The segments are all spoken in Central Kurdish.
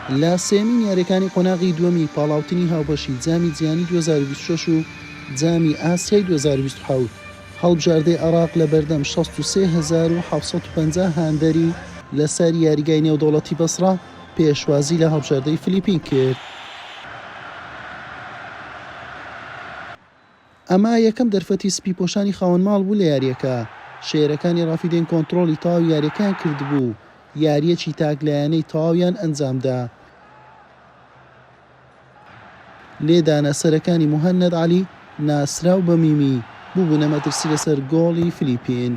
لە سێیەمین یارییەکانی قۆناغی دووەمی پاڵاوتنی هاوبەشی جامی جیهانی 2026 و جامی ئاسیای 2027، هەڵبژاردەی عێراق لە بەردەم 63750 هاندەری لەسەر یاریگای نێودەوڵەتی بەسڕە پێشوازی لە هەڵبژاردەی فلیپین کرد. ئەمە یەکەم دەرفەتی سپیپۆشانی خاوەن ماڵ بوو لە یارییەکە، شێرەکانی ڕافیدەین کۆنتڕۆڵی تەواوی یارییەکەیان کردبوو و یارییەکی تاکلایەنەی تەواویان ئەنجامدا. لێدانە سەرەکانی موهەنەد عەلی ناسراو بە میمی بووبوونە مەترسی لەسەر گۆڵی فلیپین.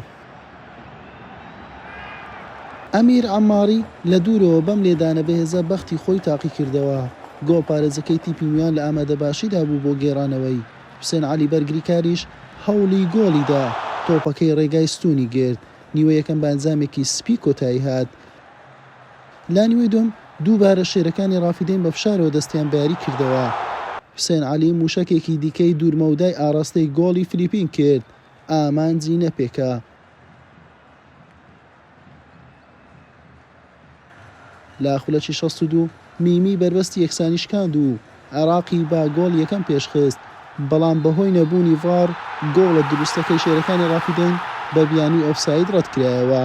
ئەمیر عەمماری لە دوورەوە بەم لێدانە بەهێزە بەختی خۆی تاقیکردەوە، گۆڵپارێزەکەی تیپی میوان لە ئامادەباشیدا بوو بۆ گێڕانەوەی، حوسێن عەلی بەرگریکاریش هەوڵی گۆڵی دا، تۆپەکەی رێگای ستوونی گرت، نیوەی یەکەم بە ئەنجامێکی سپی کۆتایی هات. لە نیوەی دووەم دووبارە شێرەکانی رافیدەین بە فشارەوە دەستیان بە یاری کردەوە، حوسێن عەلی مووشەکێکی دیکەی دوورمەودای ئاڕاستەی گۆڵی فلیپین کرد، ئامانجی نەپێکا. لە خولەکی 62 میمی بەربەستی یەکسانی شکاند و عێراقی بە گۆڵی یەکەم پێشخست، بەڵام بەهۆی نەبوونی ڤار گۆڵە دروستەکەی شێرەکانی رافیدەین بە بیانووی ئۆفساید رەتکرایەوە.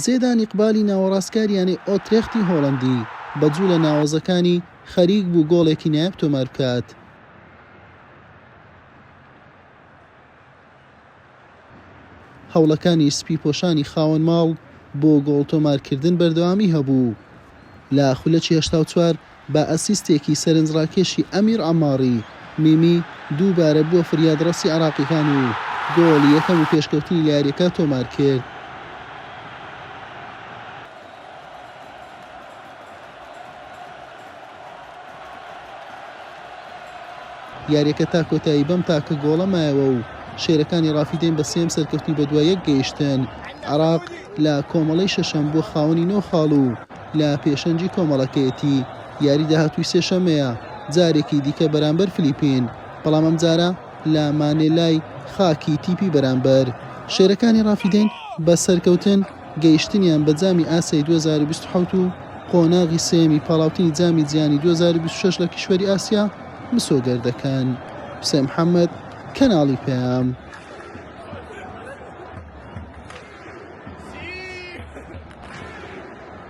زێدان ئیقبالی ناوەڕاستکاری یانەی ئۆترێختی هۆڵەندی بە جوولە ناوەزەکانی خەریک بوو گۆڵێکی نایاب تۆمار بکات. هەوڵەکانی سپیپۆشانی خاوەن ماڵ بۆ گۆڵ تۆمارکردن بەردەوامی هەبوو. لە خولەکی 84 بە ئەسیستێکی سەرنجڕاکێشی ئەمیر عەماڕی، میمی دووبارە بووە فریادڕەسی عێراقییەکان و گۆڵی یەکەم و پێشکەوتنی لە یارییەکە تۆمارکرد. یارییەکە تا کۆتایی بەم تاکە گۆڵە مایەوە و شێرەکانی ڕافیدەین بە سێیەم سەرکەوتنی بەدوای یەک گەیشتن. عێراق لە کۆمەڵەی شەشەم بووە خاوەنی نۆ خاڵ و لە پێشەنگی کۆمەڵەکەیەتی. یاری داهاتووی سێشەممەیە جارێکی دیکە بەرامبەر فلیپین، بەڵام ئەمجارە لە مانێلای خاکی تیپی بەرامبەر. شێرەکانی ڕافیدەین بە سەرکەوتن گەیشتنیان بە جامی ئاسیای 2027 و قۆناغی سێیەمی پاڵاوتنی جامی جیهانی 2026 لە کیشوەری ئاسیا مسۆگەر دەکەن. حوسێن محەمەد، کەناڵی پەیام.